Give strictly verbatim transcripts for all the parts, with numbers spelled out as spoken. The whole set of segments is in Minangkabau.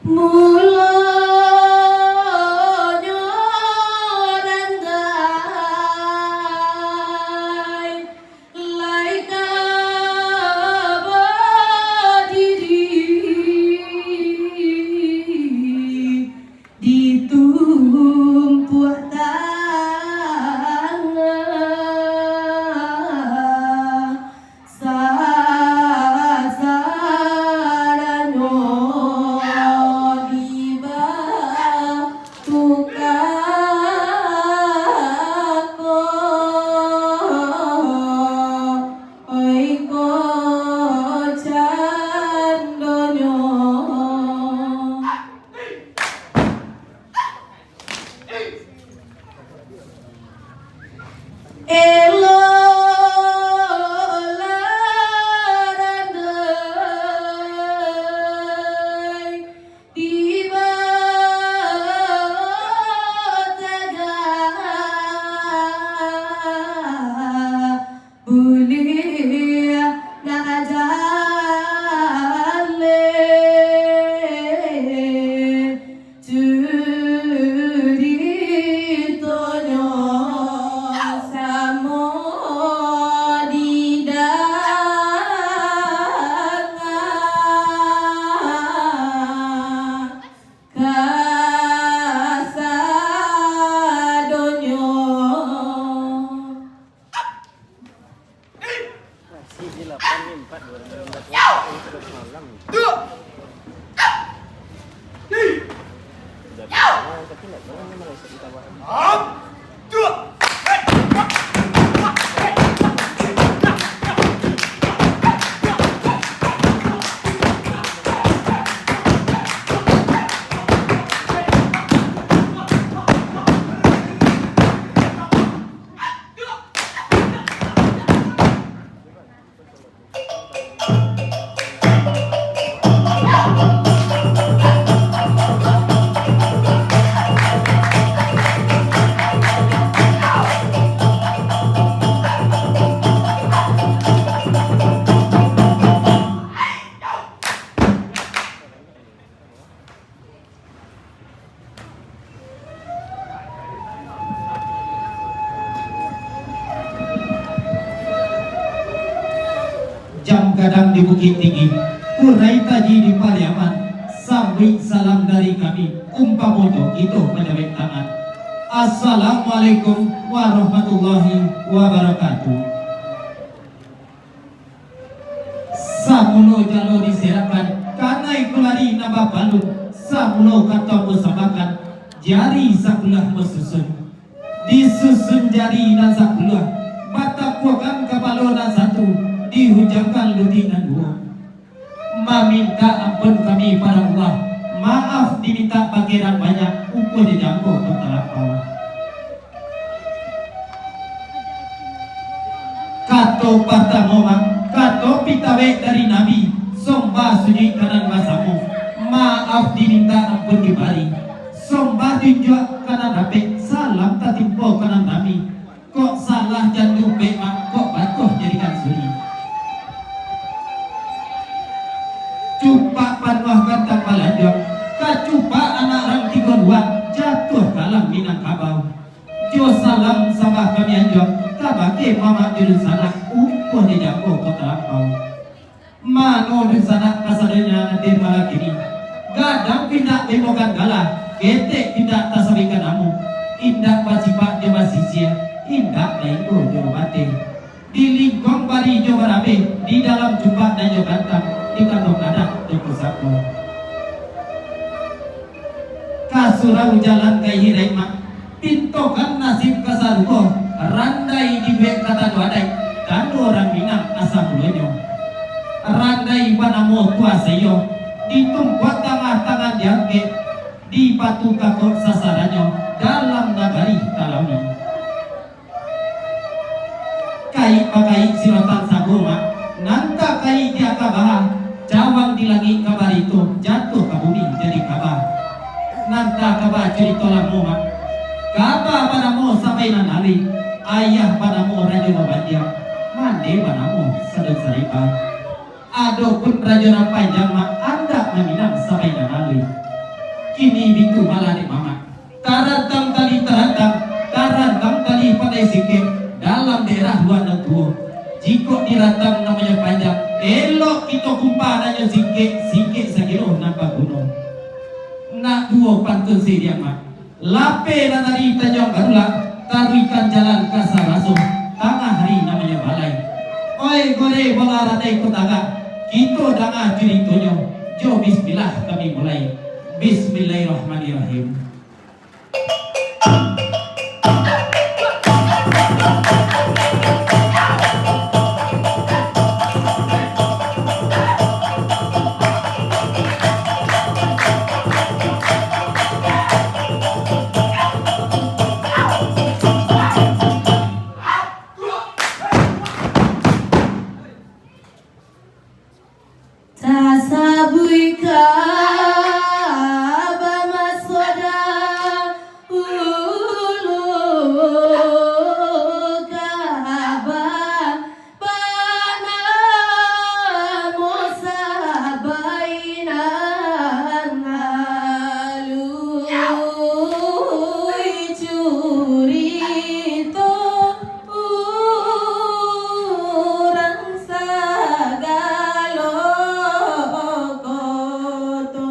Mulonyo randai lai ka badiri di tumpuak tanah. Sasaranyo di batu kako, oi ko candonyo. Elo lah randai di bawah tagah. Buliah nak jaleh curitonyo samo didanga kasadonyo. Masih di lapan ni, empat, dua ribu enam belas, malam. Udah bilang, tapi nggak tahu ini malah bisa ditambah. Jam gadang di Bukittinggi, kurai taji di Pariaman, sambuik salam dari kami, umpamonyo kito bajawek tangan. Assalamualaikum warahmatullahi wabarakatuh. Samulo jalo diserakkan, kanai kulari nan bapalun, samulo kato musambahkan, jari sapuluah basusun. Disusun jari nan sapuluah, batakuakan kapalo nan satu, dihujangkan lutik nan duo. Mamintak ampun kami pado Allah, maaf dimintak bagerak banyak, umpah dijangko ka talampau. Kato partamo, Mak, kato pitawek dari Nabi, sombah sujuik ka nan basamo, maaf dimintak ampun dibari, sombah junjuak ka nan rapek, salam tatimpo ka nan rami, kok salah jan diupek, Mak, kok batuah jadikan suri. Cupak panuah gantang balanjuang, kacupak anak rang tigo luak, jatuah ka alam Minangkabau. Jo salam sambah kami anjuang, kabake mamak jo dunsanak, umpah dijangko ka talampau. Mano dunsanak kasadonyo nan hadir malam kini? Gadang pindak baimbokan gala, ketek pindak tasabikan namo, indak basipak jo basisia, indak bainggo jo bateh. Di lingkuang bari jo barabeh, di dalam cupak nan jo gantang, di kantong adat jo pusako. Ka surau jalan ka Ihiraik, Mak, pintokan nasib ka sarugo, randai dibuek ka tando adaik, tando urang Minang asa mulonyo. Randai banamo Tuah Saiyo, ditumpuak tangah tangan diangkek, dipatuka kok sasarannyo, dalam nagari Talawi. Kaik bakaik sirotan sago, Mak, nan takaik di angka baha, cabang di langik ka barito, jatuah ka bumi jadi kaba. Nan takaba curito lamo, Mak, kaba banamo Sampai Nan Aluih, ayah banamo Rajo Nan Bandiang, mande banamo Sadun Sariba. Adopun rajo nan panjang, Mak, andak maminang Sampai Nan Aluih. Kini bitu malah dek mamak. Tarantang tali tarantang, tarantang tali pandai singkek, dalam daerah Ruan Nan Tuo. Jikok dirantang namonyo panjang, elok kito kumpa nan nyo singkek, singkek sakilo nan baguno. Nak buah pantun siriang mak. Lapeh nan dari Tanjuang Barulak, taruihkan jalan ka Saraso, tangah hari namonyo balai. Oi gore bola radai ko tagak, kito danga curitonyo, jo bismillah kami mulai. Bismillahirrahmanirrahim. Tasabuik ka bamaso dahulu ka ba-, banamo sabainang alui curito. Urang sagalo koto.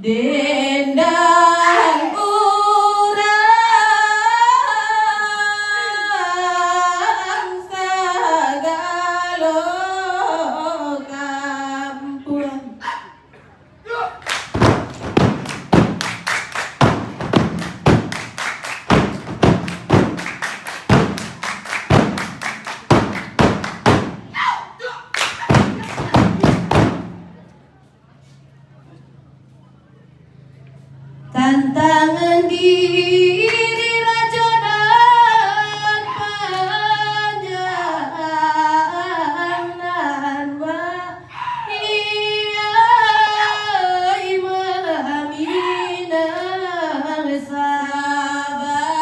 Dendang urang sagalo kampuang. Tantangan diri rajo nan panjang nan ba-, iyai maminang sabai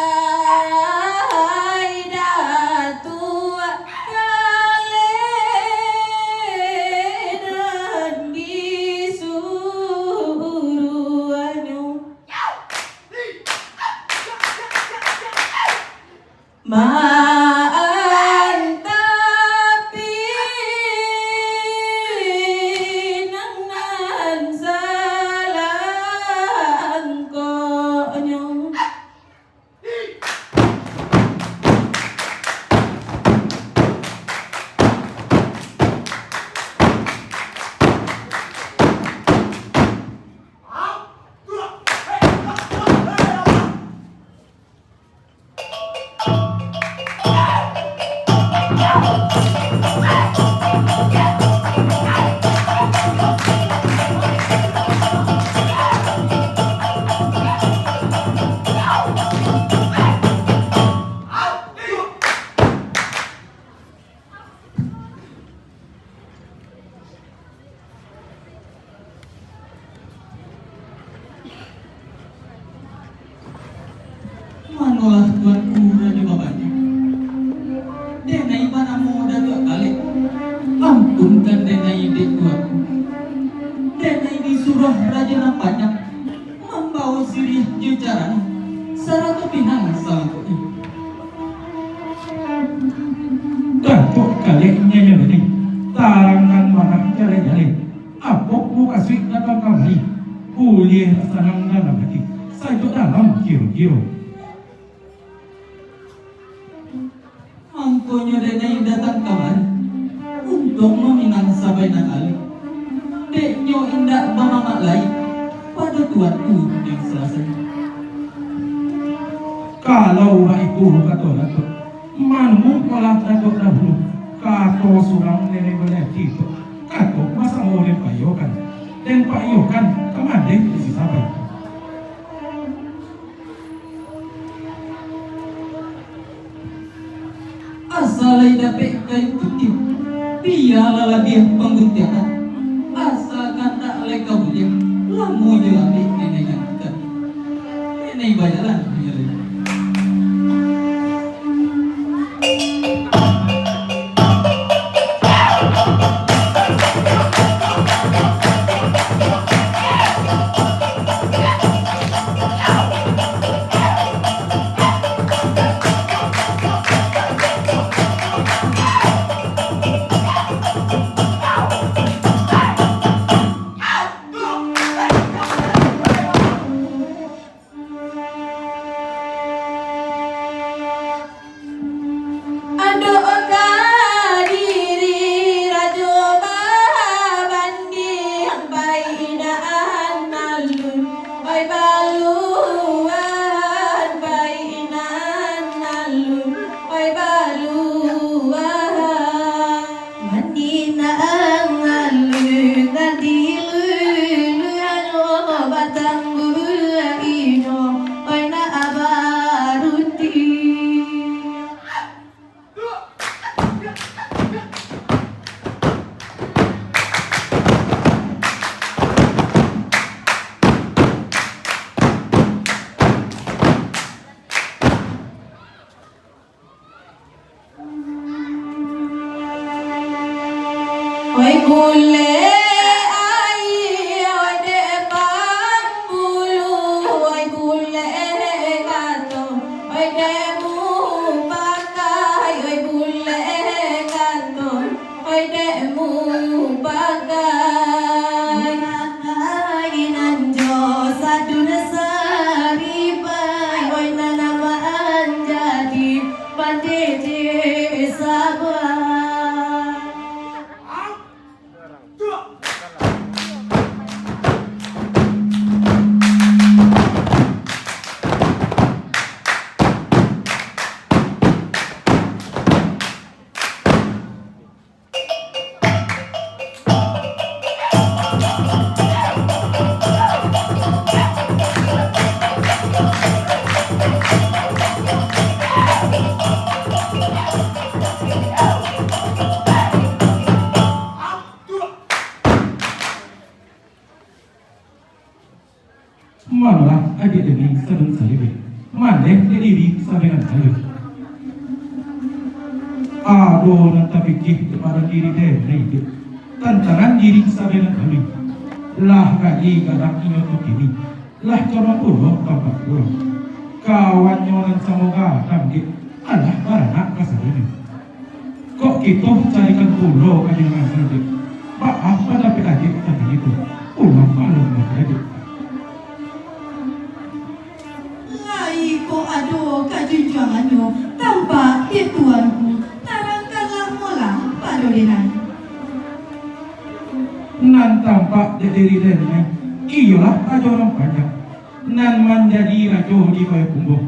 datuak kaleh nan disuruahnyo. Maan tapi nang nan salangkonyo. Manolah Tuanku Rajo Babanyak. Denai banamo Datuak Kalek. Ampunkan denai dek Tuanku. Denai disuruah Rajo Nan Banyak mambawo siriah jo carano, sarato pinang salangkoknyo. Datuak Kalek nyanyo ni, tarang nan banyak jaleh-jaleh. Apo mukasuik datang kamari? Buliah sanang dalam ati, sajo dalam kiro-kiro. Angkonyo denai datang kamari untuak maminang sabainang alek, dek nyo indak bamamak lai pado Tuanku nan salasai. Kalau baitu kato Datuak, manuruiklah Datuak dahulu kato surang nenek baliak kito, kato basamo den paiyokan, den paiyokan ka madeh isi sabai. Asa lai dapek kayu putiah, bialah labiah pangguntiangan. Asa kandak lai ka buliah, lamo jo lambek nenek nan ikan. Nenek bajalan, bajalan. Malah adiak denai sadang saribai, maleh dek diri sabenang-benangnyo. Ado nan tapikia dek badan diri denai, dek tantangan diri sabenang-benangnyo. Lah gali gadang inyo tu kini, lah condong pulo tampek urang. Kawannyo nan samo gadang, dek, alah baranak kasadonyo. Kok kito carikan pulo ka nan lain, dek? Baa pandapek adiak tantang itu? Pulang maklum lah, dek. Lai kok ado kajunjuangannyo, tampak dek tuanku, tarangkanlah molah pado denai. Nan tampak dek diri denai, iyolah Rajo Nan Panjang, nan manjadi rajo di Payokumbuah,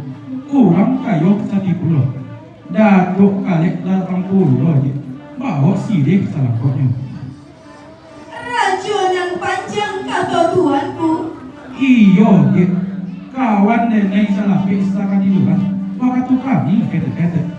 urang kayo sati pulo. Datuak Kalek datang pulo, dek, baok siriah salangkoknyo. Rajo Nan Panjang, kato tuanku? Iyo, dek. Kawan denai salapeh sakatiduran, wakatu kami ketek-ketek.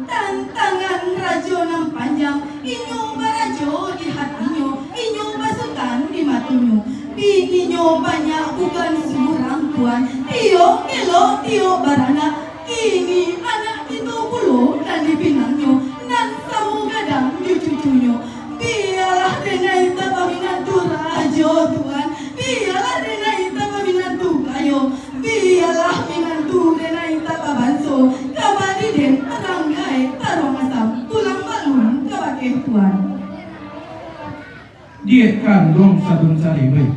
Tantangan Rajo Nan Panjang, inyo barajo di hatinyo, inyo basutan di matonyo. Bininyo banyak bukan surang, tuan, tiok elok, tiok baranak. Kini anak kito pulo nan dipinangnyo, nan samo gadang jo cucunyo. Bialah denai tapaminantu rajo, tuan, bialah denai tapaminantu kayo, bialah minantu denai tapabanso, ka bari den ranggai taruang asam, pulang maklum kabake tuan. Diak kanduang sadun saribai,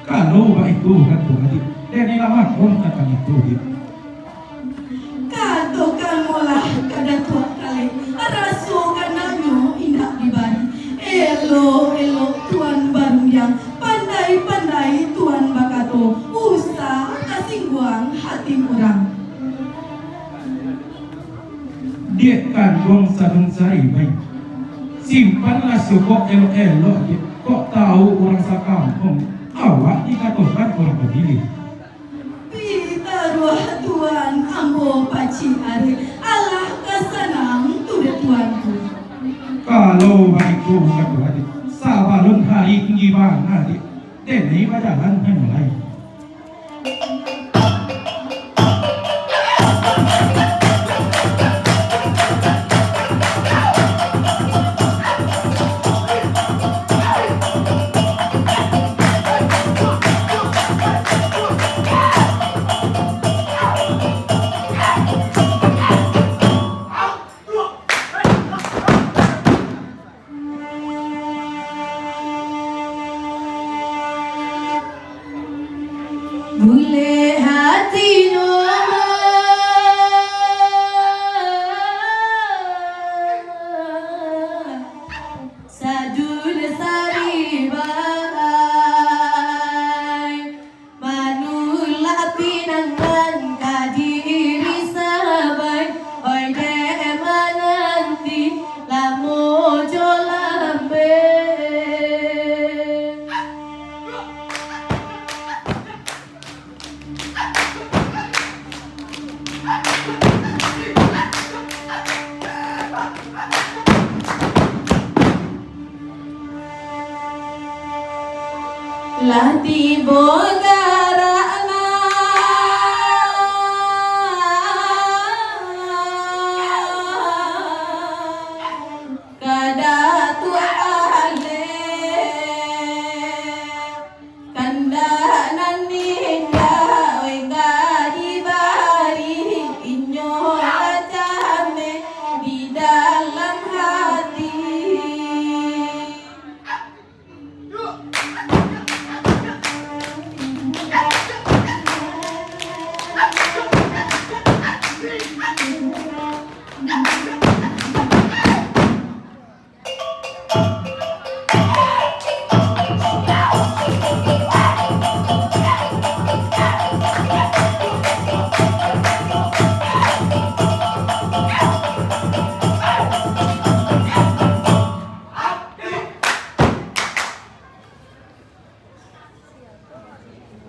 kalau baitu kato adiak, denai lah maklum tantang itu, diak. Katokan molah ka Datuak Kalek, raso gananyo indak dibari. Elok-elok tuan barundiang, pandai-pandai tuan bakato, usah tasingguang hati urang. Diak kanduang sadun saribai, simpanlah sokok elok-elok, diak. Kok tau urang sakampuang, awak dikatokan urang pamilih. Pitaruah tuan ambo pacik arek, alah ka sanang tu dek tuan tu. Kalau baitu kato adiak, sabalun hari tinggi bana, diak, denai bajalan hanyo lai. Bulek hatinyo, sadun saribai. Manulak pinangan ka diri sabai, oi dek mananti lamo jo lambek. Lah tibo garakna ka Datuak Alek. Kandak nan indak, oi, ka dibari, inyo bacameh di dalam hati.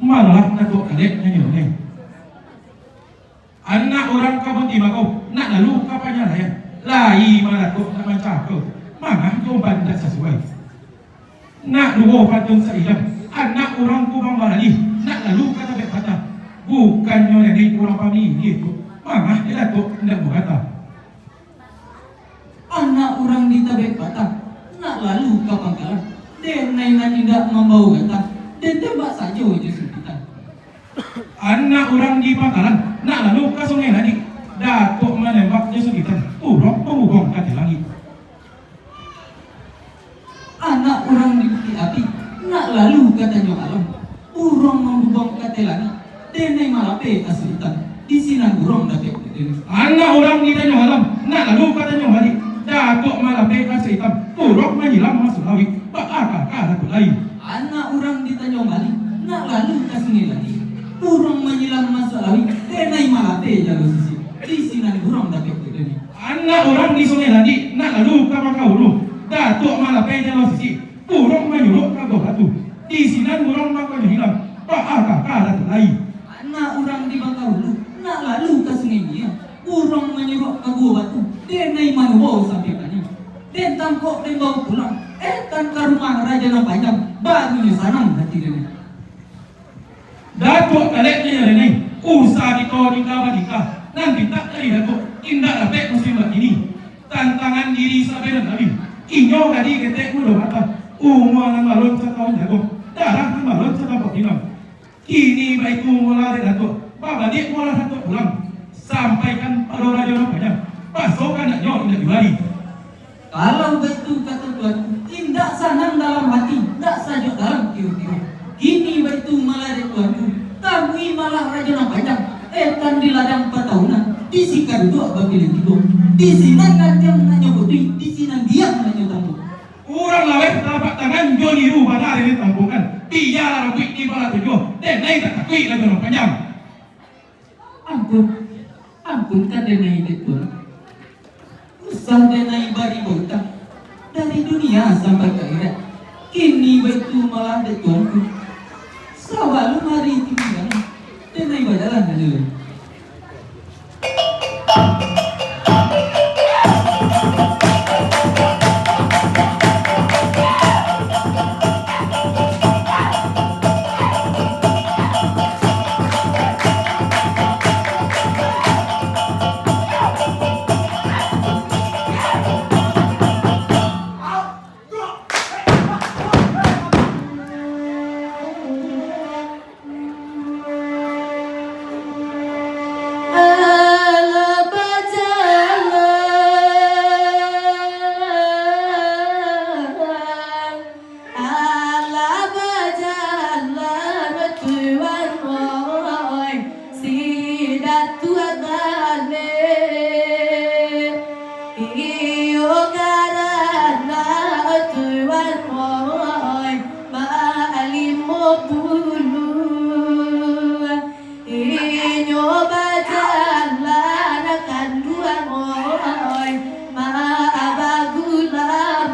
Malah Datuak Alek nanyo neh. Anak urang ka bunti bakau, nak lalu ka panyalaian, lai maratok nak mancakau, mangah jo umpan indak sasuai. Nak duo pantun saidam, anak urang Kubang Barani, nak lalu ka tabek Bukannyo denai urang pamiliah tu, mangah dek Datuak indak bagata. Anak urang di Tabek Patah, nak lalu ka pangkalan, denai nan indak mambawo gata, den tembak sajo jo sumpitan. Anak urang di pangkalan, nak lalu ka Sungai Ladik, Datuak manembak jo sumpitan, urang mambubuang ka ateh langik. Anak urang di Bukik Api, nak lalu ka Tanjuang Alam, urang mambubuang ka ateh langik, denai malapeh asuik itam, di sinan urang dapek dek den. Anak urang di Tanjuang Alam, nak lalu ka Tanjuang Baleh, Datuak malapeh asuik itam, urang manyilam masuak lauik, baa ka Datuak lai. Anak urang di Tanjuang Baleh, nak lalu ka Sungai Ladik, urang manyilam masuak lauik, denai malapeh jalo sisik, di sinan urang dapek dek den. Anak urang di Sungai Ladik, nak lalu ka Bangka Ulu, Datuak malapeh jalo sisik, urang manyuruak ka Goh Batu, di sinan urang mangkonyo hilang, baa ka Datuak lai. Anak urang di Bangka Ulu, nak lalu ka Sungai Niang, urang manyuruak ka Goh Batu, denai manubo sampiang kaniang, den tangkok den bawo pulang, etan ka rumah Rajo Nan Panjang, barunyo sanang ati denai. Datuak kalek nyo denai, usah kito tingga batingkah, nan pintak dari Datuak, indak dapek musim bakini. Tantangan diri sabe nan labiah, inyo gadih ketek mudo matah, umua nan balun satahun jago, darah nan balun satampok pinang. Kini baitu molah dek Datuak, babaliak molah Datuak pulang, sampaikan pado Rajo Nan Panjang, baso kanaknyo indak dibali. Kalau baitu kato Tuanku, indak sanang dalam hati, indak sajuak dalam kiro-kiro. Kini baitu malah dek Tuanku, tamui malah Rajo Nan Panjang, etan di ladang patahunan, di sika duduak bapiliah tigo. Di sinan rantiang nan nyo putuih, di sinan diam nan nyo tampuah. Urang laweh talapak tangan jo niru bana dek den tampuahkan. Bialah rambuik di balah tujuah, denai tak takuik Rajo Nan Panjang. Ampun, ampunkan denai dek Tuan. Usah denai bari bautang, dari dunia sampai ka akhirat. Kini baitu malah dek Tuanku. Sabalun ari tibo, denai bajalan dulu. Alah bajalan, alah bajalan, Tuan oi, si Datuak Kanai. Iyo karano Tuan oi, balimo puluah. Inyo bajalan kanduang oi, ma-, bagulambek.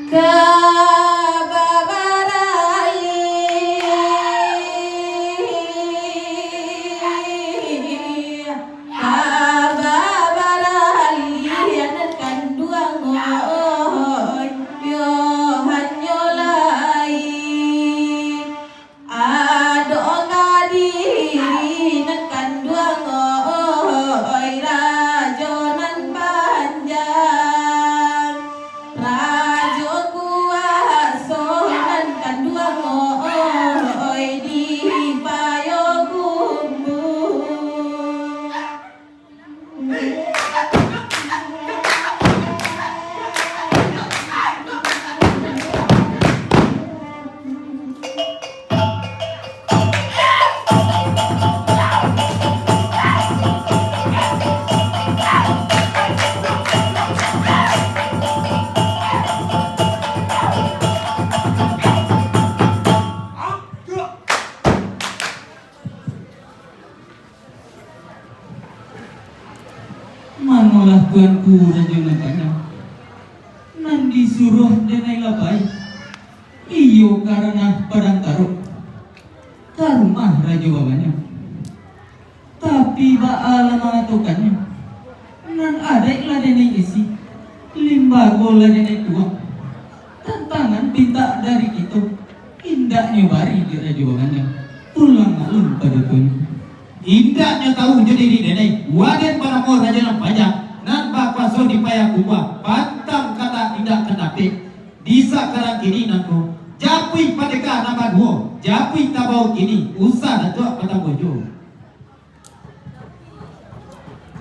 Ka babaralih, ka babaralih nan kanduang oi, yo hanyo lai. Ado gadih nan kanduang oi, Rajo Nan Panjang, Rajo Kuaso nan kanduang oi, di Payokumbuah. Manolah Tuanku Rajo Nan Panjang, nan disuruah denai Labai, iyo ka ranah Padang Tarok, ka rumah Rajo Babanyak. Alah mangatokannyo, nan adaik lah denai isi, limbago lah denai tuang. Tantangan pintak dari kito, indaknyo bari di rajo bagandang, tulang alun pado tuanku. Indaknyo tahu jo diri denai, waden banamo Rajo Nan Panjang, nan bakuaso di Payakumbuah, pantang katak indak ka dapek. Di sakarang kini nangko, japuik pandeka nan baduo, japuik tabao kini, usah Datuak batambuah juo.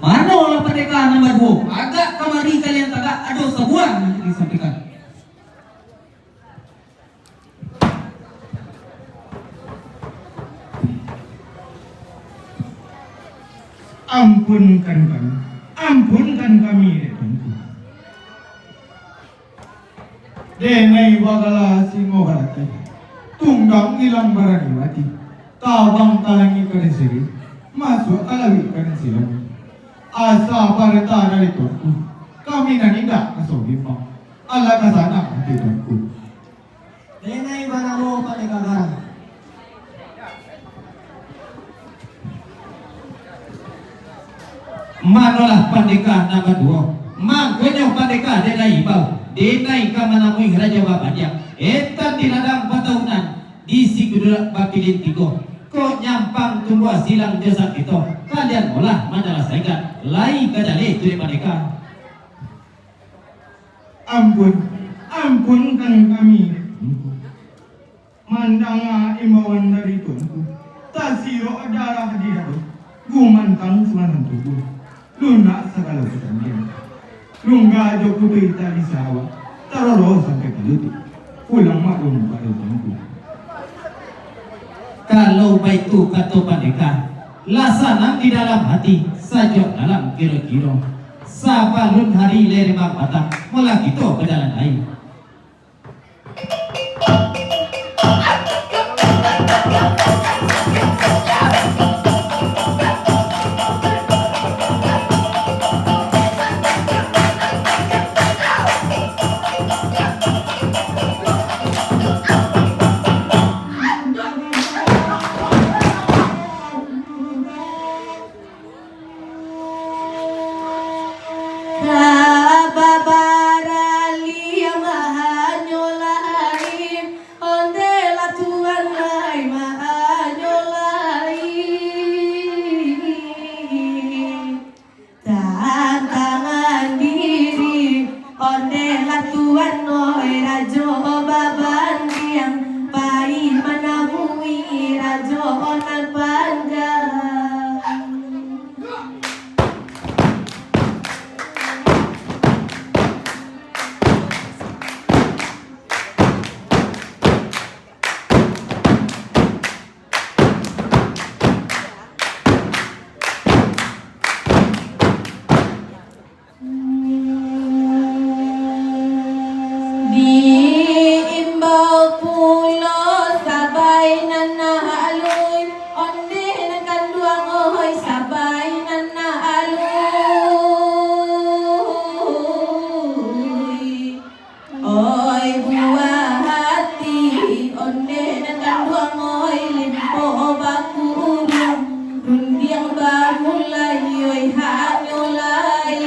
Manolah pandeka nan baduo? Agak kamari kalian tagak, ado sabuah nan disampaikan. Ampunkan kami, ampunkan kami, dek Tuanku. Denai bagala singo baratai, tunggang ilang barani mati, tabang ka langik ka nan siriah, masuak ka lauik ka nan silam. Asa parentah dari Tuanku, kami nan indak aso bimbang, alah ka sanang ati Tuanku. Denai banamo Pandeka Garang. Manolah pandeka nan baduo? Mangkonyo pandeka denai ibau, denai ka manamui Rajo Babandiang, etan di ladang patahunan, di Sigudulak Bapilin Tigo, kok nyampang tumbuah silang jo sakito, kalian molah manyalasaikan, lai ka jaleh tu dek pandeka. Ampun, ampunkan kami, dek Tuanku. Mandanga imbauan dari Tuanku, tasirok darah di dado, gumantang sabatang tubuah, lunak sagalo pasandian. Lungga jo kutuik tali sawa, taroro sampai ka lutuik, pulang maklum pado Tuanku. Kalau baitu kato pandeka, lah sanang di dalam ati, sajuak dalam kiro-kiro. Sabalun hari lai rembang patang, molah kito bajalan lai. Ka babaralih mahanyo lai, onde lah Tuan lai mahanyo lai. Tantangan diri, onde lah Tuan oi Rajo Babandiang, pai manamui Rajo Nan Panjang. Diimbau pulo sabai nan alui, onde nan kanduang oi sabai nan alui. Oi buah ati, onde nan kanduang oi limpo bakurung, rundiang bamulai oi hanyo lai.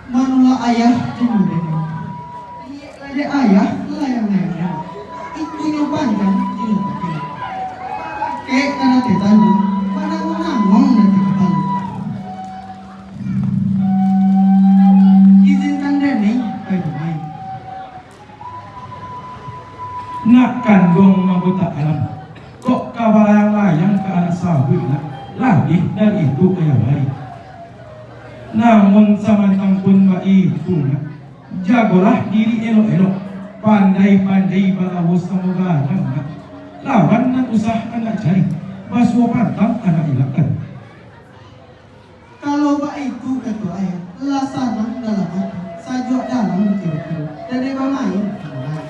Manolah ayah di mundeng. Dek ayah layang-layang. Ikunyo panjang, inyo pakek. Kek ka nan tetalu, mananguang-nanguang nan tetalu. Izinkan denai pai bamain. Nak kanduang nan buta alam, kok ka balayang-layang ka anak sabuik, nak, labiah dari itu, ayah bari. Namun samantang pun baitu, nak, jagolah diri elok-elok, pandai-pandai balawo samo gadang, nak, lawan nan usah anak cari, basuo pantang anak ilakkan. Kalau baitu kato ayah, lah sanang dalam ati, sajuak dalam kiro-kiro, dan dek bamain mulai.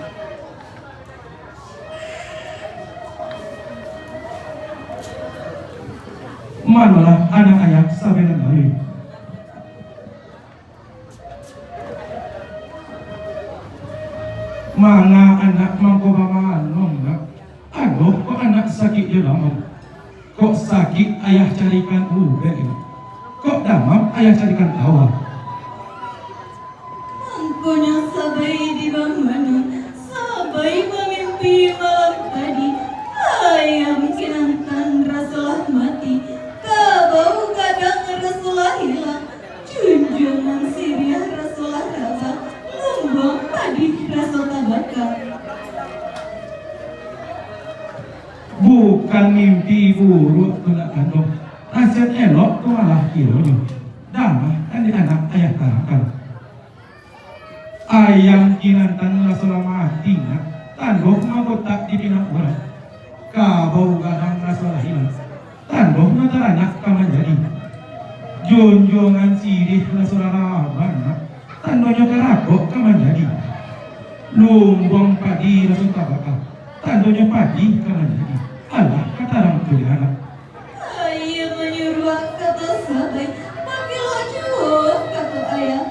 Manolah anak ayah sabenan ari. Manga anak mangko bamanong, nak? Adoh, kok anak sakik jo damam. Kok sakik, ayah carikan ubek. Kok damam, ayah carikan tawa. Mangkonyo sabai di bamanong, sabai bamimpi malam tadi, ayam kinantan rasolah mati, kabau gadang rasolah ilang, junjuangan siriah rasolah rabah, lumbuang padi raso tabaka. Bukan mimpi buruak tu, nak kanduang. Nasihat elok tu malah kironyo. Damah kan di anak ayah tarangkan. Ayam kinantan rasolah mati, nak, tando mangkotak di pinang urang. Kabau gadang rasolah ilang, tando nan taranak ka manjadi. Junjuangan siriah rasolah rabah, nak, tandonyo karakok ka manjadi. Lumbuang padi raso tabaka, tandonyo padi ka manjadi. Alah, ka tarang tu di anak. Ayah manyuruak kato sabai, pakilok juo kato ayah.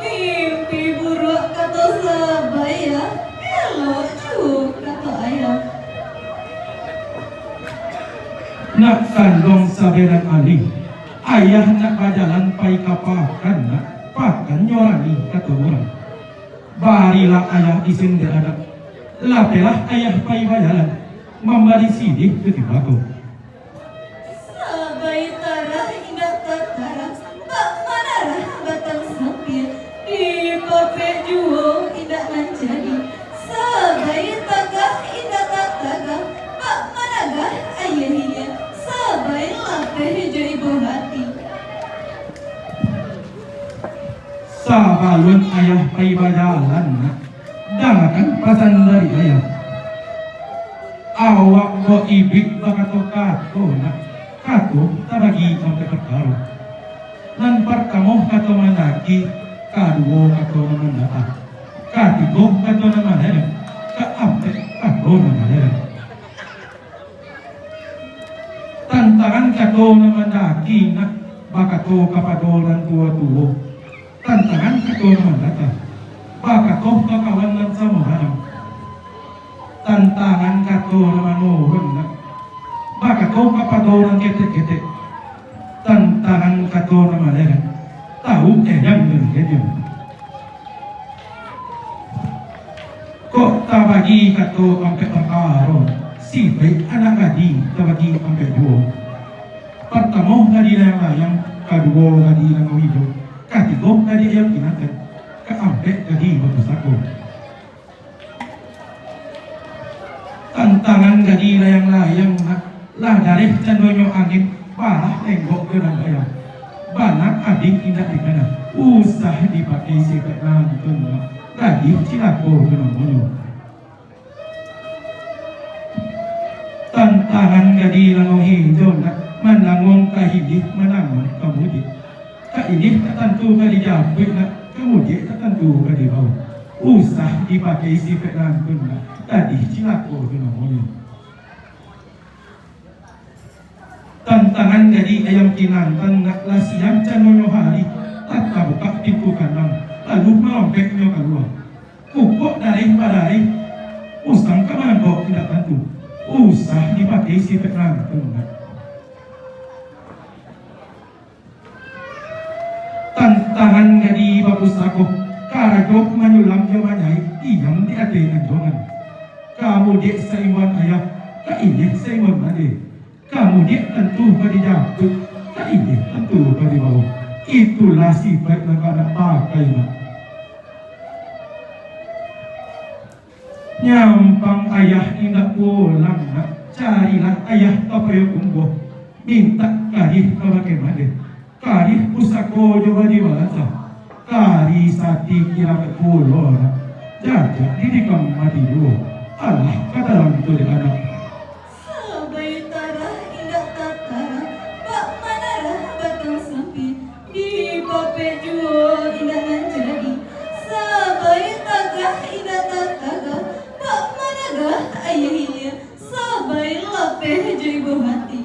Mimpi buruak kato sabai, elok juo kato ayah. Nak kanduang sabenan ari, ayah nak bajalan pai ka pakan, nak, pakan nyo rami kato urang. Barilah ayah isin dek anak, lapehlah ayah pai bajalan, mambari siriah tu timbako. Sabai tarah indak tatarang, bak manarah batang sapia, dipapek juo indak manjadi. Sabai tagah indak tatagah, bak managah ayah ilia, sabai lapeh jo ibo hati. Sabalun ayah pai bajalan, nak, dangakan pasan dari ayah. Awak ko iduik bakato-kato, nak, kato tabagi ampek parkaro. Nan partamo kato mandaki, kaduo kato nan mandata, katigo kato nan malereng, kaampek kato nan malereng. Tantangan kato nan mandaki, nak, bakato kapado nan tuo-tuo. Tantangan kato nan mandata, bakato ka kawan nan samo gadang. Tantangan kato nan manurun, nak, bakato kapado nan ketek-ketek. Tantangan kato nan malereng, tau erang nan kenyang. Kok tabagi kato ampek parkaro, sipaik anak gadih tabagi ampek juo. Partamo gadih layang-layang, kaduo gadih langau ijo, katigo gadih ayam kinantan, kaampek gadih bapusako. Tantangan gadih layang-layang, nak, lah dareh candonyo angin, barah lenggok jo nan bayang. Bana gadih indak dikana, usah dipakai sipaik nantun, nak, gadih cilako tu namonyo. Tantangan gadih langau ijo, nak, mananguang ka hilih, mananguang ka mudiak. Ka ilih tatantu ka dijapuik, nak, ka mudiak tatantu ka dibawo. Usah dipakai sipaik nantun, nak, gadih cilako tu namonyo. Tantangan gadih ayam kinantan, nak, lah siang candonyo hari, tatabukak pintu kandang, lalu malompeknyo kalua. Kukuak dareh badareh, usang ka manangkok indak tantu, usah dipakai sipaik nantun, nak. Tantangan gadih bapusako, karajo manyulam jo manyaik, diam di ateh ganjongan. Ka mudiak saimbauan ayah, ka ilih saimbauan mande. Ka mudiak tantu ka dijapuik, ka ilih tantu ka dibawo. Itulah sipaik nan ka anak pakai, nak. Nyampang ayah indak pulang, nak, carilah ayah ka payo tumbuah. Mintak karih ka bakeh maleh, karih pusako jo badi balasa, karih sati kirang pulo, jajak dinikam mati juo. Alah, ka dalam tu dek anak. Sabai tarah indak tatarah, bak manarah batang sampia, dipapek juo indak manjadi. Sabai tagah indak tatagah, bak managah ayah ilia, sabai lapeh jo ibo mati.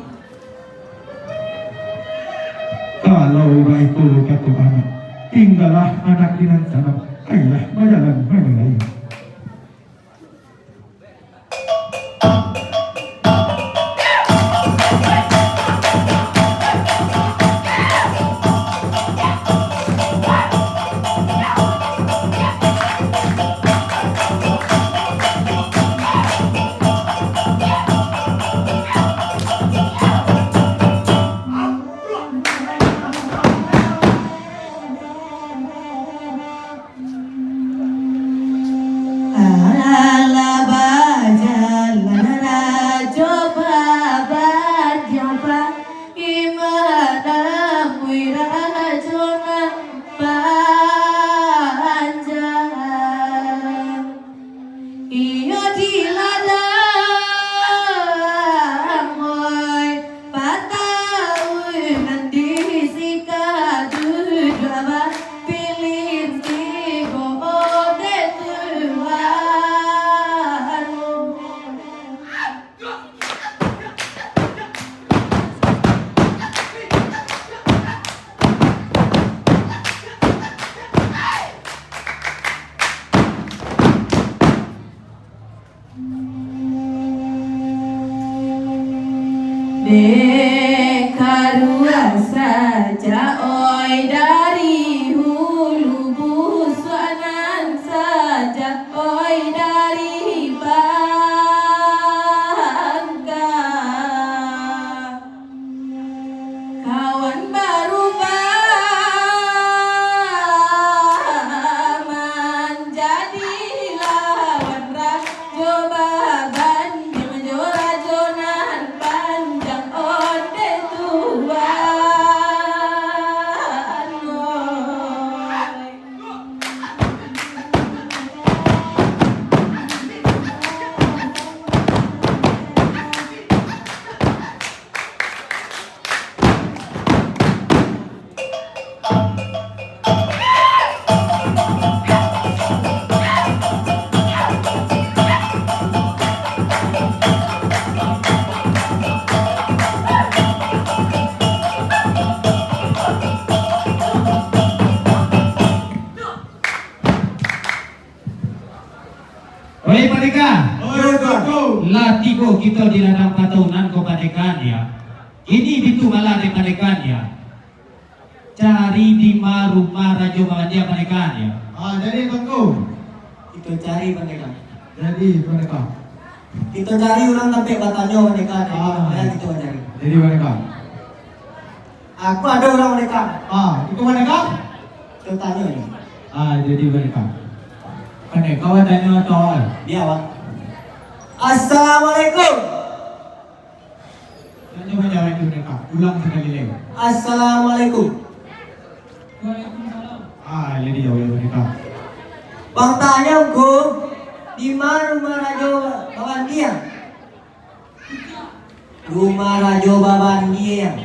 Kalau baitu kato anak, tinggalah anak di nan sanang, ayah bajalan manilai. Alah bajalan rajo babandiang, imalam wirajo nan panjang. Iyo di ladang, oi, pataunan di sika tujuah bapilin tigo onde tuan. Dek karuah saja, oi, dari hulu, busuak nan saja, oi, dari pangka. Kawan barubah manjadi lawan, rajo babandiang jo rajo nan panjang, onde tuan, oi. Oi, Pandeka. Oi, Tuanku. Lah tibo kito di ladang pataunan ko, Pandeka, yo. Kini bitu malah dek Pandeka, yo. Cari di ma rumah Rajo Babandiang, Pandeka, yo. Ah, jadi, Tuanku. Kito cari, Pandeka. Jadi, Pandeka. Kito cari urang tampek batanyo, Pandeka. Ah. Ayo kito cari. Jadi, Pandeka. Aku ado urang, Pandeka. Ah, itu Pandeka? Kito tanyo ni. Ah, jadi Pandeka. Pandeka, awak tanyo atau awak? Dia, awak. Assalamualaikum. Tanyo baliak lagi, Pandeka. Ulang sakali lai. Assalamualaikum. Waalaikumsalam. Ah, jadi jawab, Pandeka. Bang tanyo ko, di ma rumah Rajo Babandiang? Rumah Rajo Babandiang.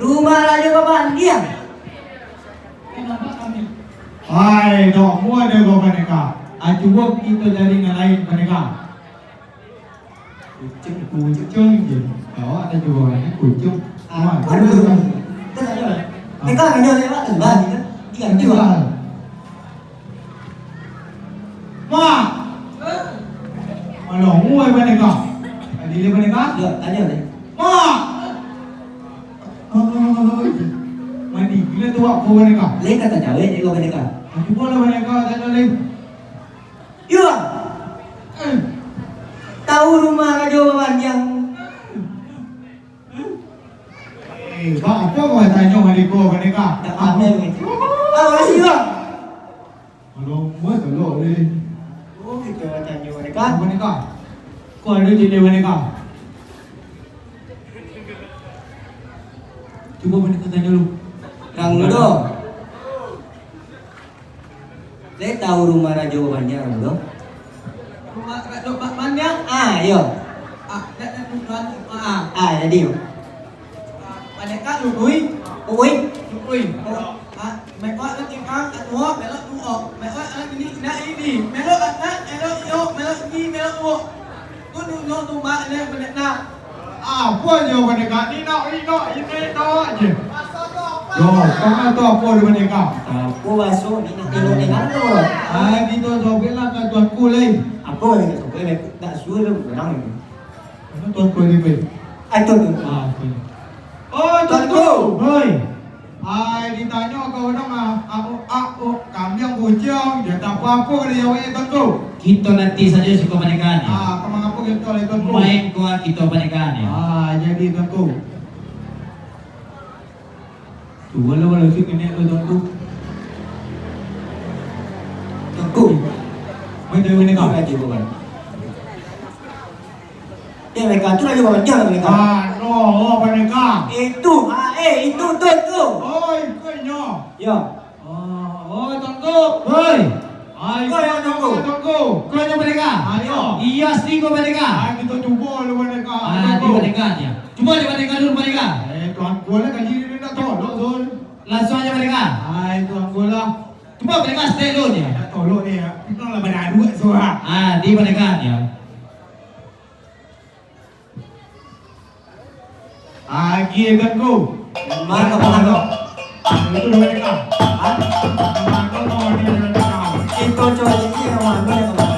Rumah Rajo Babandiang. Hai, dok, mua dek ko, Pandeka. Ah, cubo kito cari nan lain, Pandeka. Kucing, kucing je. Awak ado cubo lain, kucing. Ah, aduh, aduh, aduh. Kita tak jual. Ah. Pandeka, Pandeka lewat, kan? Bang, kan? Iya, iya. Mak! Alah, muai Pandeka. Tadi dia Pandeka? Yo, tanyo deh. Mak! Ai, mandi gilo tu awak ko Pandeka. Lai ka tajawek dek ko Pandeka. Cubolah Pandeka, tanyo lai. Yo, Bang. Eh. Tahu rumah Rajo Babandiang? Eh, Bang, apo kau tanyo Pandeka, Pandeka? Ndak pandai, Bang. Ah, makasih, Bang. Alah, muai talok deh. Oh, kito tanyo Pandeka. Pandeka. Ko ado cek Pandeka. Cubo Pandeka tanyo dulu. Rang Mudo. Lai tahu rumah Rajo Bandiang, Rang Mudo? Rumah Rajo Bandiang? Ah, iyo. Ah, dak, dak, dak, ah. Ah, jadi, yo. Ah, Pandeka lului. Ului. Lului. Oh. Ah, mekok lah tingkang, atuo, belok tuo. Mekok lah ini, nak ini. Belok anak, belok iyo, belok ini, belok uo. Tu nunyo tu mak dia Pandeka. Apo jo Pandeka ni, nak, ini, nak, ini, nak je. Yo, kau tu apo di Pandeka? Apo baso ni nak tengok-tengok tu? Ah, kito sobek lah ka Tuanku lai. Apo lagi sobek, nak suruh dia pulang ni. Mana Tuanku ni, Pai? Ah, tu, tu. Ah, oke. Oh, Tuanku. Tuanku. Hoi. Ai, ditanyo ka urang, ah, ah, oh, ah, oh, kambiang kuciang, jan apo-apo ka dijawek, Tuanku. Kito nanti sajo siko Pandeka ni. Ah, ka mangapo kito lai, Tuanku? Main ko kito Pandeka ni. Ah, jadi, Tuanku. Tu, walau-walau tu kena tu, Tuanku. Tuanku. Main tu, Pandeka. Lagi, bukan. Eh, mereka tu lagi bawa dia mereka. Ah, no, oh, mereka. Itu, ah, eh, itu, tu, tu. Oh, itu inyo. Ya. Oh, oh, Tuanku. Hei. Ai, kau yang Tuanku. Tuanku. Kau yang mereka. Ayo. Iya, sih kau mereka. Ah, kita cuba dulu mereka. Ah, Tuanku. Di mereka dia. Cuba di mereka dulu mereka. Eh, Tuanku lah kaji dia nak tolok, Zul. Langsung aja mereka. Ai, Tuanku lah. Cuba mereka stay dulu dia. Nak tolok dia. Kita lah pada aduk, Zul. Ah, di mereka dia. Agiah, Tuanku. Mano, mano? Itu dua deka. Hah? Mano, mano, dua deka. Iko cowok ini yang mano yang mano?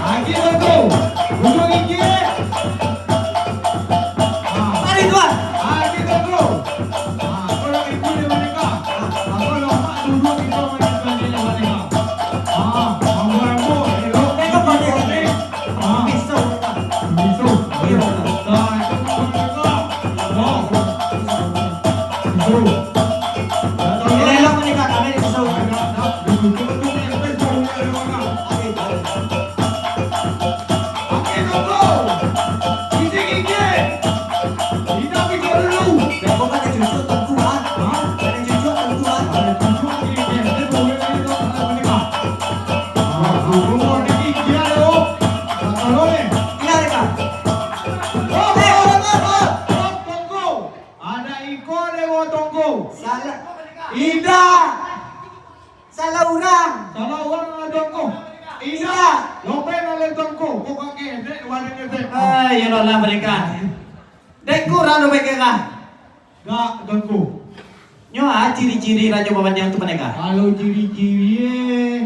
Agiah, Tuanku. Duduk gigi. Ah. Mari, Tuan. Agiah, Tuanku. Ah, kalau ibu dia merdeka. Ah, kalau mak duduk di bawah dia, dia merdeka. Ah, ambo-ambo, elok. Tengok, Pak, dia. Ah. Pisau, Pak. Pisau. Iya, Pak. Nah, itu bukan mereka. Oh. Pisau. Elok-elok menikah, kami ada pisau. Ada, ada. Betul, betul, betul. Oke, baik. Oke, Tuanku. Gigi, gigi. Kita pisau dulu. Besok ada cucu, Tuanku, ah. Hah? Ada cucu, Tuanku, ah. Ada cucu, gigi. Dia boleh, dia tak pernah menikah. Ada iko dewa Tuanku. Salah. Indak. Salah urang. Salah urang lah Tuanku. Indak. Lopek lah Tuanku. Kok kakek, dek, warna dek. Ai, ya Allah, mereka. Dek kurang lopek kah? Dak, Tuanku. Nyo, ah, ciri-ciri Rajo Babandiang tu, Pandeka? Kalau ciri-ciri, eh,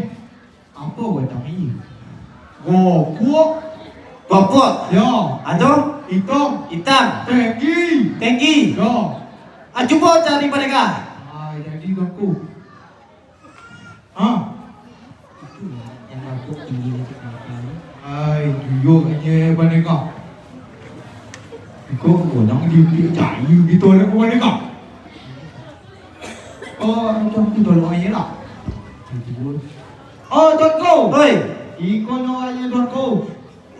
apo batang ni? Gopuak. Gopuak? Yo. Ado? Itam. Itam. Tinggi. Tinggi. Yo. Ah, cubo cari, Pandeka. Ah, jadi, Tuanku. Ha? Itulah yang lapuk tinggi macam apa ni. Ai, tuyok aja Pandeka. Iko orang diukik cayu gitu lah Pandeka. Oh, macam tu tolong aja lah. Oh, Tuanku. Oi. Iko nyo aja, Tuanku.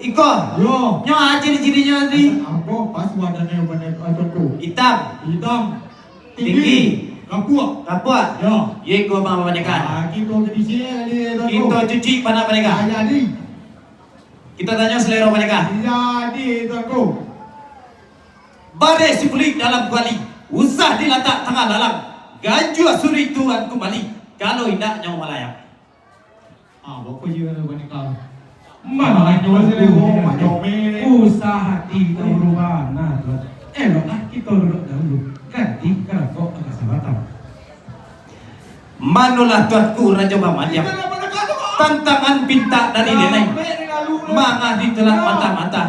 Iko. Yo. Nyo, ah, ciri-cirinyo tadi. Apo? Pas badannya Pandeka, ah, Tuanku. Itam. Itam. Tinggi. Tinggi. Kapuak. Kapuak. Yo. Yo, iko Bang Pandeka. Ah, kito ke di sini, Tuanku. Kito cuci panak Pandeka. Ah, jadi. Kito tanyo selero Pandeka. Jadi, Tuanku. Bareh sikulik dalam kuali, usah dilatak tangah lalang. Ganjua suri tuan kumbali, kalau indak nyawa malayang. Ah, bako jiwa tu Pandeka. Mano nyo sini, oh, macam ni. Usah hati tahu rubah. Nah, Tuan. Eloklah kito duduk dahulu. Ganti karangkok agak sabatang. Manolah Tuanku Rajo Babandiang. Tantangan pintak dari denai. Mangah ditolak mantah-mantah.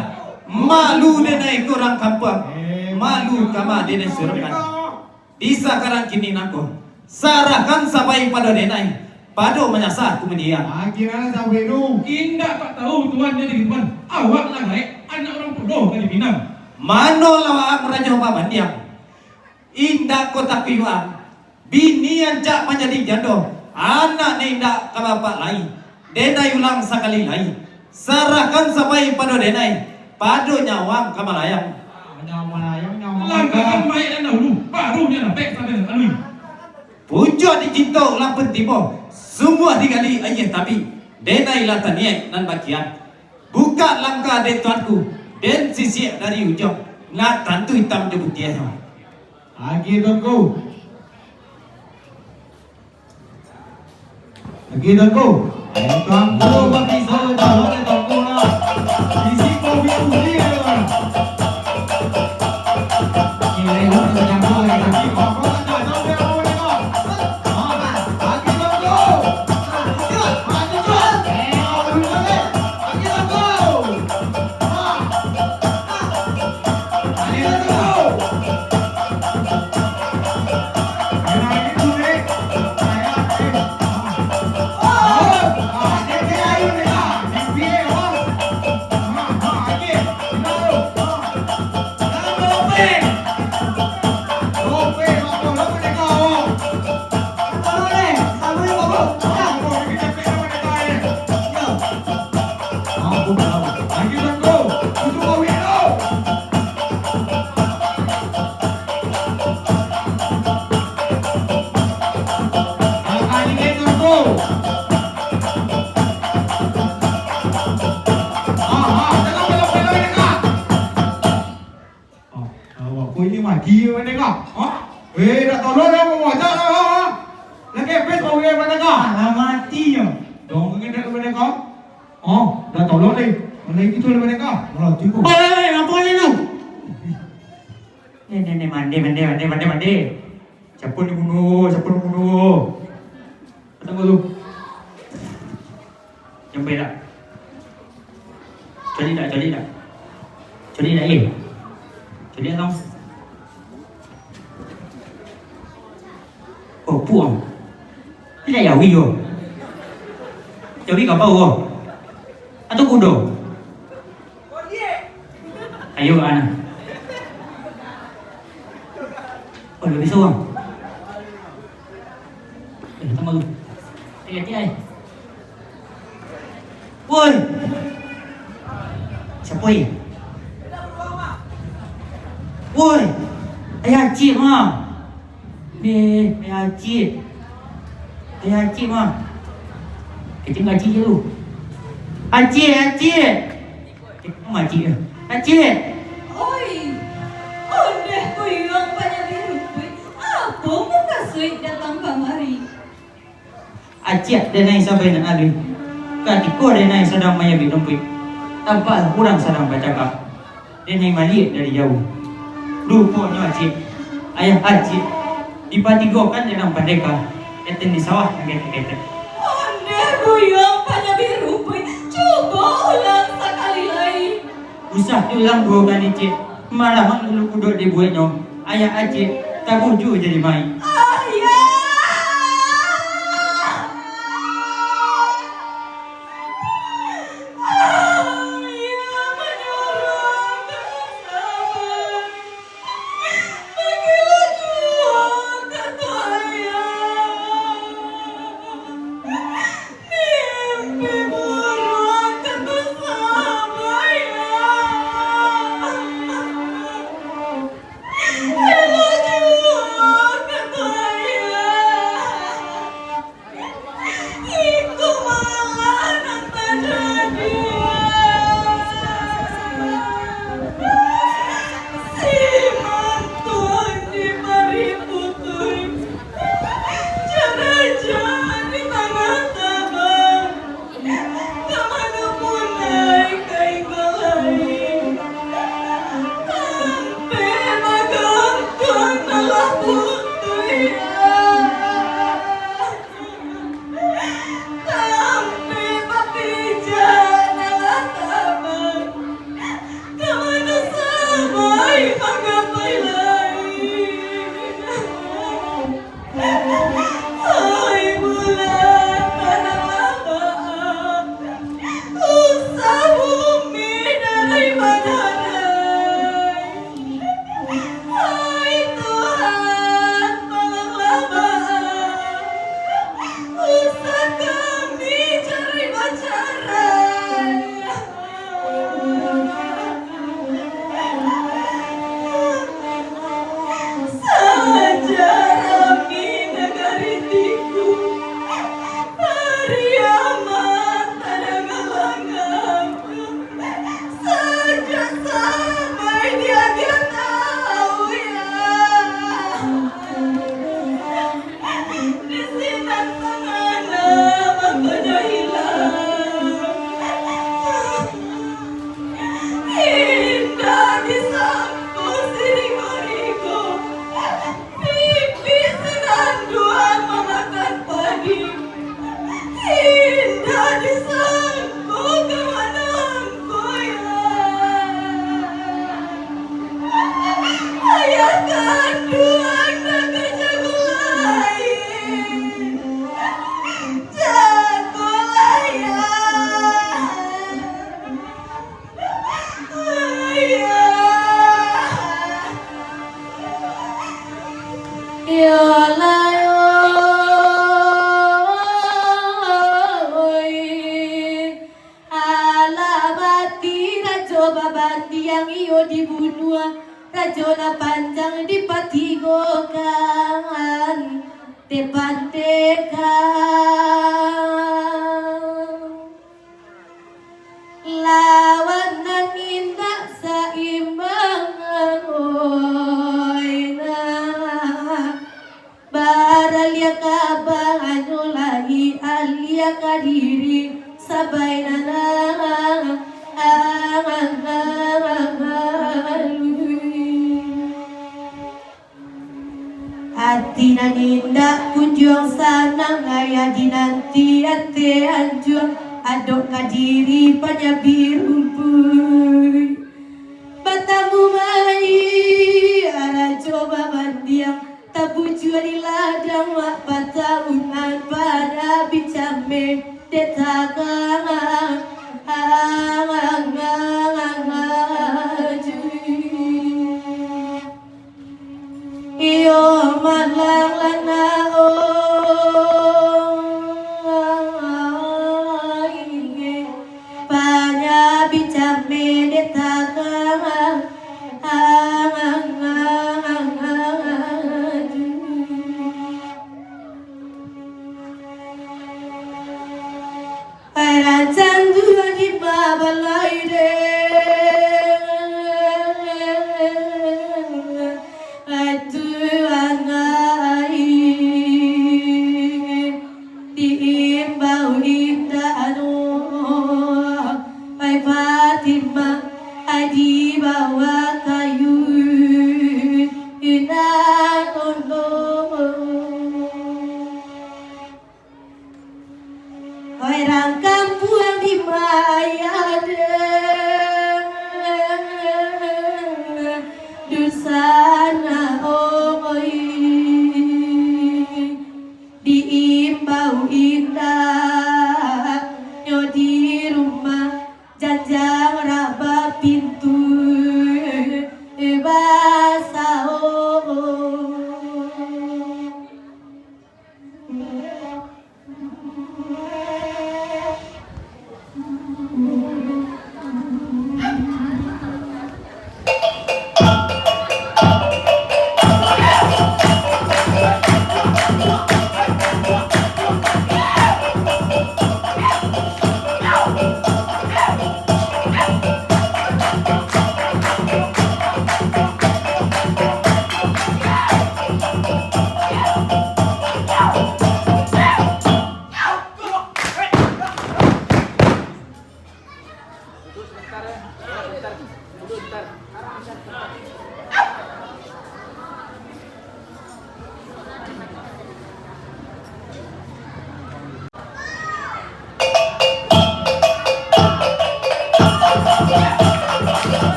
Malu denai ka urang kampuang. Malu kama denai surangkan. Di sakarang kini nangko, sarahkan sapai pado denai, pado manyasah kumandian. Ah, kira sampai tu. Indak tak tahu Tuan jadi Tuan. Awak lah gaek, anak urang podo ka dipinang. Manolah waang Rajo Babandiang. Indak ko takuik waang. Bini ancak manjadi jando, anak ni indak ka bapak lai. Denai ulang sakali lai. Sarahkan sapai pado denai, pado nyawang ka malayang. Nyawa malayang, nyawa Langkahkan mayik nan dahulu, baru nyo lapek sampai nan alui. Pucuak dicinto ulampun tibo, sumbuah digali aia tabik, denai lah taniaik nan bakian. Bukak langkah den tuanku, den sisiak dari ujuang, nak tantu itam jo putiahnyo. Agiah tuanku. Agiah tuanku. Eh, tuanku, bapiso calon, eh, tuanku lah. Isi kopi putih, eh, tuan. Nilai lu terjangkau, eh, tapi kok kau tak tahu dia apa ni, kau? Ah, agiah tuanku. Ah, lanjut. Ah, lanjut, eh. Ah, lanjut, eh. Agiah tuanku. Ah, ah. Agiah tuanku. Awak ko ini mati yo, Pandeka. Ha? Eh, dak tolong dah, mau ajak dah. Lagi habis kau, eh, Pandeka. Alah, mati nyo. Dong, ngendek Pandeka. Oh, dah tolong deh. Mulai gitu lah, Pandeka. Malah tipu. Oi, oi, oi, apo ni tu? Ni, ni, ni, mandi, mandi, mandi, mandi, mandi. Siapa ni bunuh? Siapa ni bunuh? Datang dulu. Sampai tak? Cari tak, cari tak? Cari tak, eh? Cari tak, tong? Oh, puang. Tidak ya, wih, yo. Jadi kapau, oh. Atau kudo? Ayo, ana. Oh, lebih seorang. Eh, tunggu dulu. Eh, hati ai. Woi. Siapa, eh? Woi. Ayah Acik mah. Ni, ayah Acik. Ayah Acik mah. Kecil Acik je tu. Acik, Acik. Eh, ma Acik tu? Acik! Oi! Ondeh kuyuang panyabik rumpuik, apo mukasuik datang kamari? Acik, denai sampai nan alun. Katiko denai sadang manyabik rumpuik, tampaklah urang sadang bacakak. Denai maliek dari jauah. Ruponyo Acik, ayah Acik, dipatigokan dek nan Pandeka, eten di sawah nan ketek-ketek. Ondeh kuyuang panyabik rumpuik, cubo ulang sakali lai. Usah diulang duo kali, Cik. Malamang dulu kuduak dibueknyo. Ayah Acik tabujua jadi mayik. Ayah! Ayah manyuruah. Pandiang iyo dibunuah, rajo nan panjang dipatigokan, dipandeka. Lawan nan indak saimbang, oi, nah. Baraliah ka bahanyo lai, aliah ka diri sabainana. Ati nan indak kunjuang sanang, ayah dinanti ate anjuang, adok ka diri panyabi rumpuik. Batamu mai arajo babandiang, tabujua di ladang, mak pataunan panyabi cameh dek tagang. Iyo malang lanao, panyabi cameh dek tagang. Ai rancang juo di babalai deh. Ai tuangai, diimbau indak anu. Ai Fatimah, ai di bawah kayu, indak anu. Oi rang kampuang di ma ayah deh, dusanak oi, diimbau indak nyo di rumah, janjang raba pintu basao.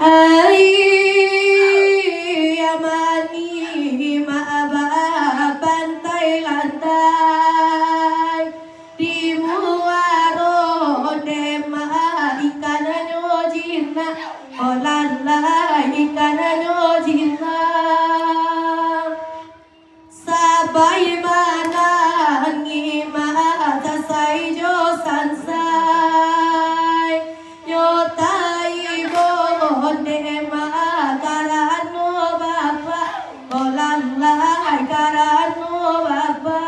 Ai, amani, ma aba pantai landai, di muaro dema ikananyo jinak, oh lalai ikananyo jinak. Sabai manangih ma sasai jo sansai, nyo taibo dek ma karano bapak, oh lalai karano bapak.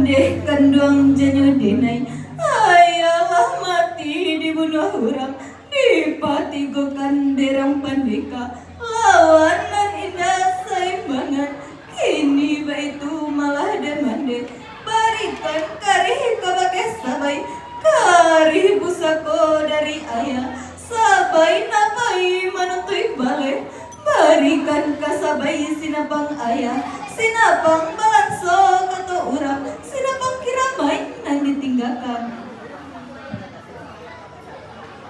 Deh kanduang janyo denai, ayahlah mati dibunuah urang, dipatigokan derang pandeka, lawan nan indak saimbangan. Kini baitu malah den mande, barikan karih kabake sabai, karih pusako dari ayah, sabai nak pai manuntuik baleh. Barikan ka sabai sinapang ayah, sinapang balanso kato urang, sinapang kiramaik nan ditinggakan.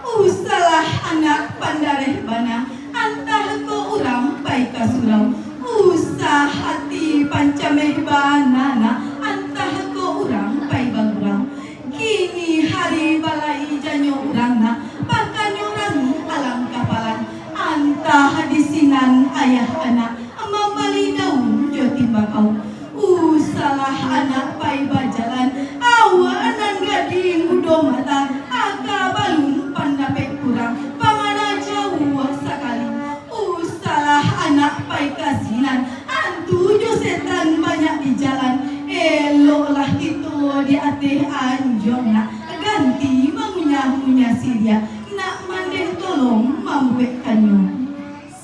Usahlah anak pandareh bana, antah ko urang pai ka surau. Usah ati pancameh bana nak, antah ko urang pai bagurau. Kini hari balai janyo urang nak, pakanyo rami alang kapalan. Antah di sinan ayah anak, mambali daun jo timbakau. Usahlah anak pai bajalan, awak nan gadih mudo mata, aka balun pandapek kurang, pamana jauah sakali. Usahlah anak pai ka sinan, antu jo setan banyak di jalan. Eloklah kito di ateh anjuang nak, ganti mangunyah-ngunyah siriah, nak mandeh tolong mambuekkannyo.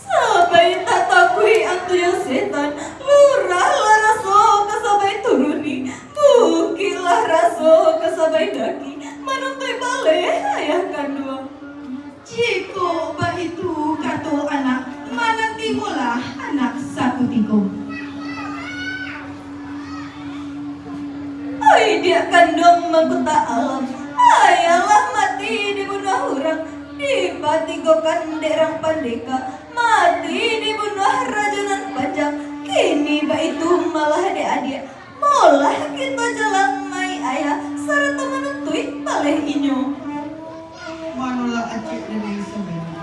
Sabai tatakuik antu jo setan, lurahlah raso ka sabai turuni, bukiklah raso ka sabai daki, manuntuik baleh ayah kanduang. Jikok baitu kato anak, manantimolah anak sakutiko. Oi diak kanduang mangkuta alam, ayahlah mati dibunuah urang, dipatigokan dek rang pandeka, mati dibunuah rajo nan panjang. Kini baitu malah dek adiak, molah kito jalang mai ayah, sarato manuntuik baleh inyo. Manolah acek denai sabananyo,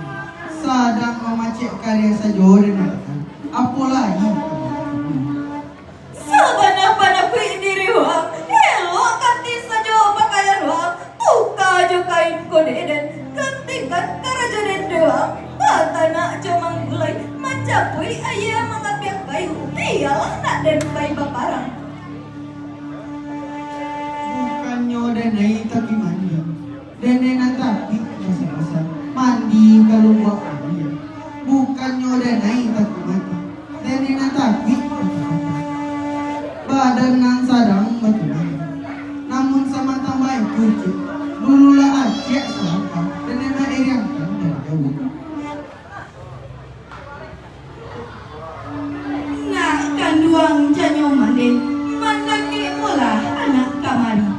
sadang mamacek kareh sajo denai kan, apo lai. Sabana panakuik diri waang, elok kanti sajo pakaian waang, tuka jo kain ko dek den, gantikan karajo den dek waang, batanak jo manggulai, mancapuik aia, mangapiak kayu, bialah nak den pai baparang. Bukannyo denai takuik mandi, denai nan takuik basa-basa, mandi ka lubuak aia. Bukannyo denai takuik mati, denai nan takuik basa-basa, badan nan sadang batulang. Namun samantang baitu, cek, dululah acek salangkah, denai mairiangkan dari jauah. Nak kanduang janyo mande, mandakek molah anak kamari.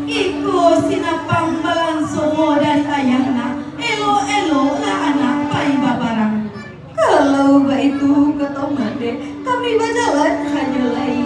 Iko sinapang balanso dari ayah nak, elok-eloklah anak pai baparang. Kalau baitu kato mande, kami bajalan hanyo lai.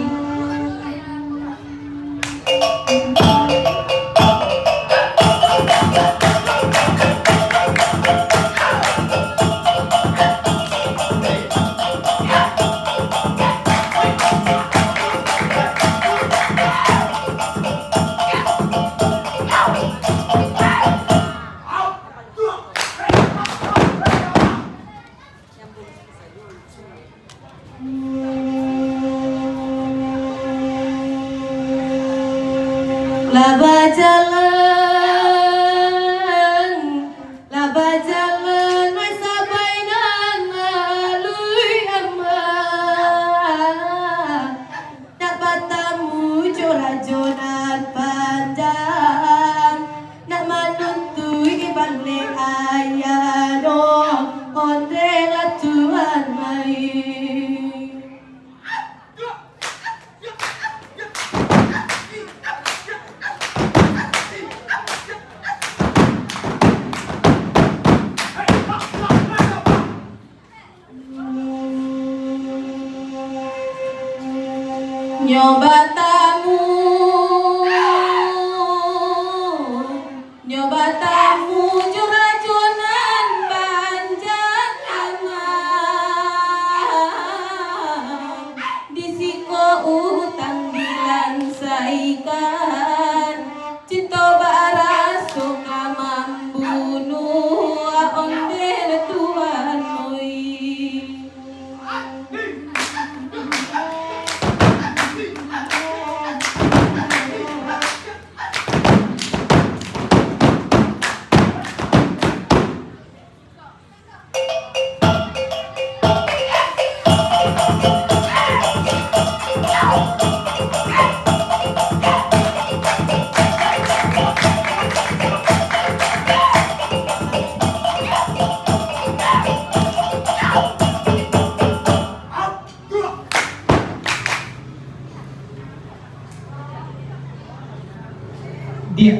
Lah bajalan, lah bajalan, weh, sabai nan laluik amah. Nak batamu jo rajo nan panjang, nak manuntuik baleh aia do, ondeh lah Tuan mai. Nyo batamu, nyo batamu jo rajo nan panjang amah. Di siko utang dilansaikan, cinto baraso ka mambunuah, ondeh Tuan oi.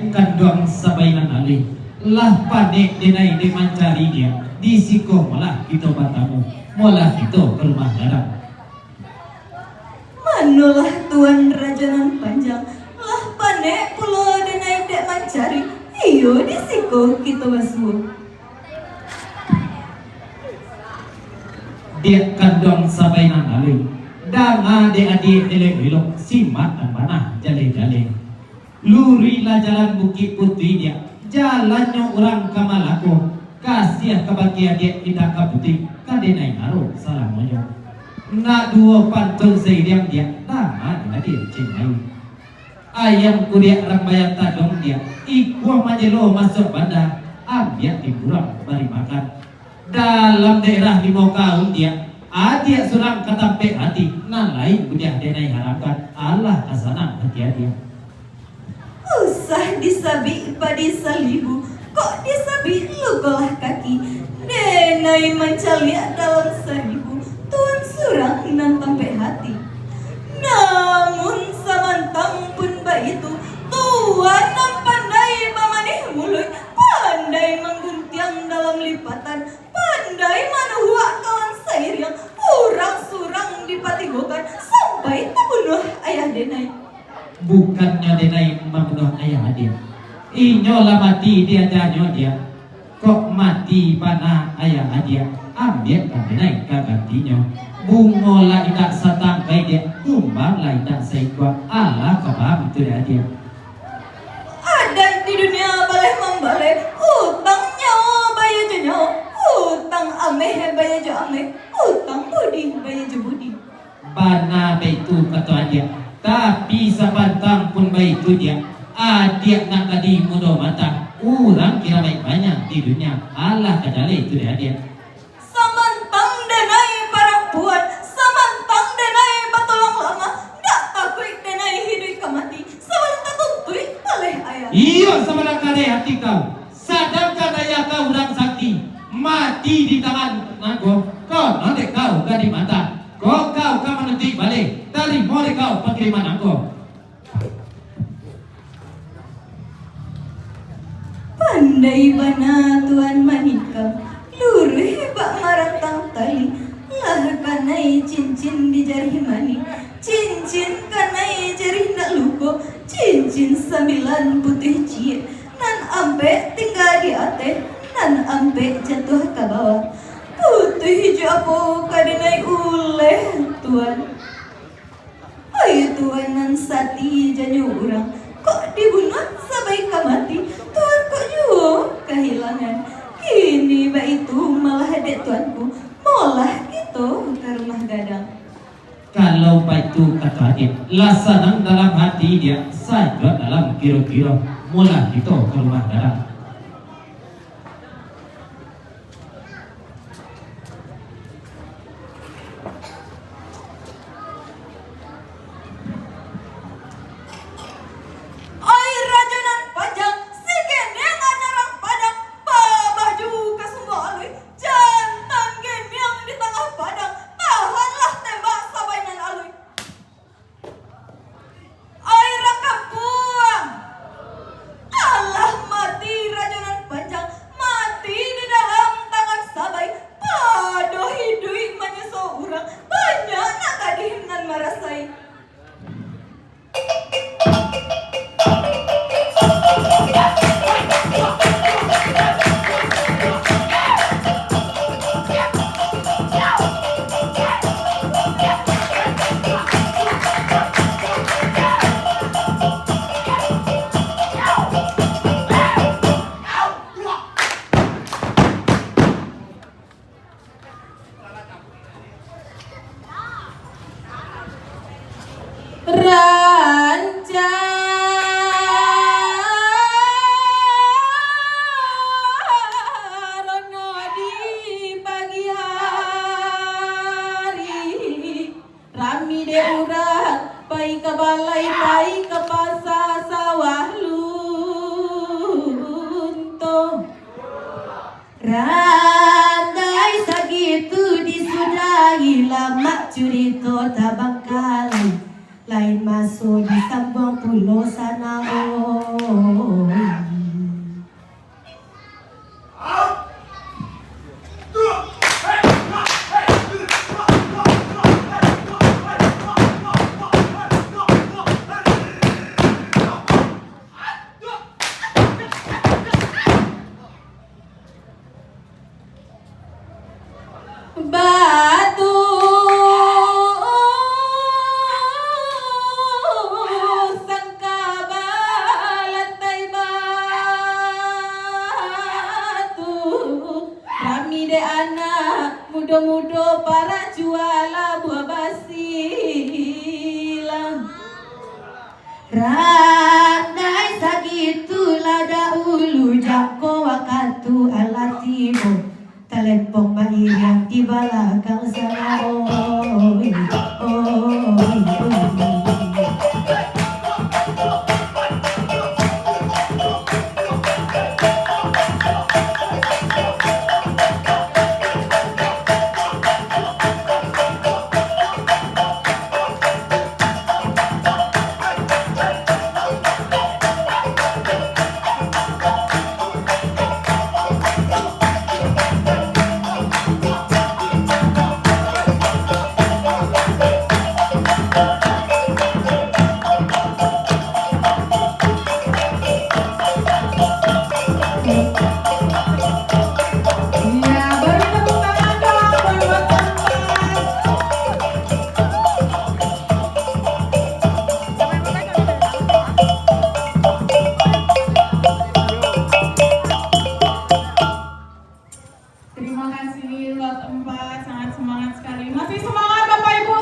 Kanduang sabainang alih, lah panek denai dek mancari dia, di siko molah kito batamu, molah kito ka rumah gadang. Manolah Tuan Rajo Nan Panjang, lah panek pulo denai dek mancari, iyo di siko kito basuo. Diak kanduang sabainang alih, danga dek adiak elok-elok, simak nan bana jaleh-jaleh. Luruihlah jalan Bukik Putuih diak, jalannyo urang ka Malako, kasiah ka bakeh adiak indak ka putuih, ka denai arok salamonyo. Nak duo pantun sairiang diak, danga dek adiak ciek lai. Ayam kudiak rambayan tadong diak, ikua manjelo masuak banda, ambiak timburuang bari makan. Dalam daerah limo kaum diak, adiak surang ka tampek hati, nan lain buliah denai haramkan, alah ka sanang hati adiak. Usah disabik padi salibu, kok disabik lukolah kaki, denai mancaliak dalam saribu, Tuan surang nan tampek hati. Namun samantang pun baitu, Tuan nan pandai bamanih muluik, pandai mangguntiang dalam lipatan, pandai manuhuak kawan sairiang, urang surang dipatigokan, sampai tabunuah ayah denai. Bukannyo denai mambunuah ayah adiak, inyo lah mati diajanyo diak. Kok mati bana ayah adiak, ambiak ka denai ka gantinyo. Bungo lah indak satangkai diak, kumbang lah indak saikua, alah ka baa itu dek adiak. Adaik di dunia baleh mambaleh, utang nyawo bayia jo nyawo, utang ameh bayia jo ameh, utang budi bayia jo budi. Bana baitu kato adiak, tapi sabantang pun baitu diak, adiak nak ka di mudo mata, urang kiramaik banyak di dunia, alah ka jaleh itu dek adiak. Samantang denai parampuan, samantang denai batulang lamah, ndak takuik denai hiduik ka mati, sabalun tatuntuik paleh ayah. Iyo, sabalun kareh ati kau, sadangkan ayah kau urang sakti, mati di tangan nangko, konon dek kau gadih mata, kok kau ka manuntuik baleh, tarimo dek kau pangiriman nangko. Pandai bana Tuan manikam, luruih bak marantang tali, lah kanai cincin di jarih manih, cincin kanai jarih nak luko, cincin sambilan putuih ciek, nan ampek tingga di ateh, nan ampek jatuah ka bawah. Putuih jo apo ka denai uleh, Tuan? Ai Tuan nan sati janyo urang, kok dibunuah sabai ka mati, Tuan kok juo kahilangan. Kini baitu malah dek Tuanku, molah kito ka rumah gadang. Kalau baitu kato adiak, lah sanang dalam hati diak, sajuak dalam kiro-kiro, molah kito ka rumah gadang. Ai Rajo Nan Panjang, si Gendiang Anyarang Padang, babaju ka sumba alui, jantan Gendiang di tangah padang, tahanlah tembak sabai nan alui. Ai Rangkapuang! Alah mati Rajo Nan Panjang, mati di dalam tangan sabai, pado hiduik manyuso urang, banyak nak gadih nan marasai. Rancak rono di pagi hari, rami dek urang, pai ka balai, pai ka pasa, sawah lunto. Randai sagitu disudahi, lamak curito tabangkalai, lain maso disambuang pulo sanang. Dek anak mudo-mudo parak jualah buah basilah. Ranai sagitulah dahulu, jako wakatu alah tibo. Talempong mairiang di balakang sana, oi, oi, oi. Terima kasih, lot empat, sangat semangat sekali. Masih semangat, Bapak Ibu?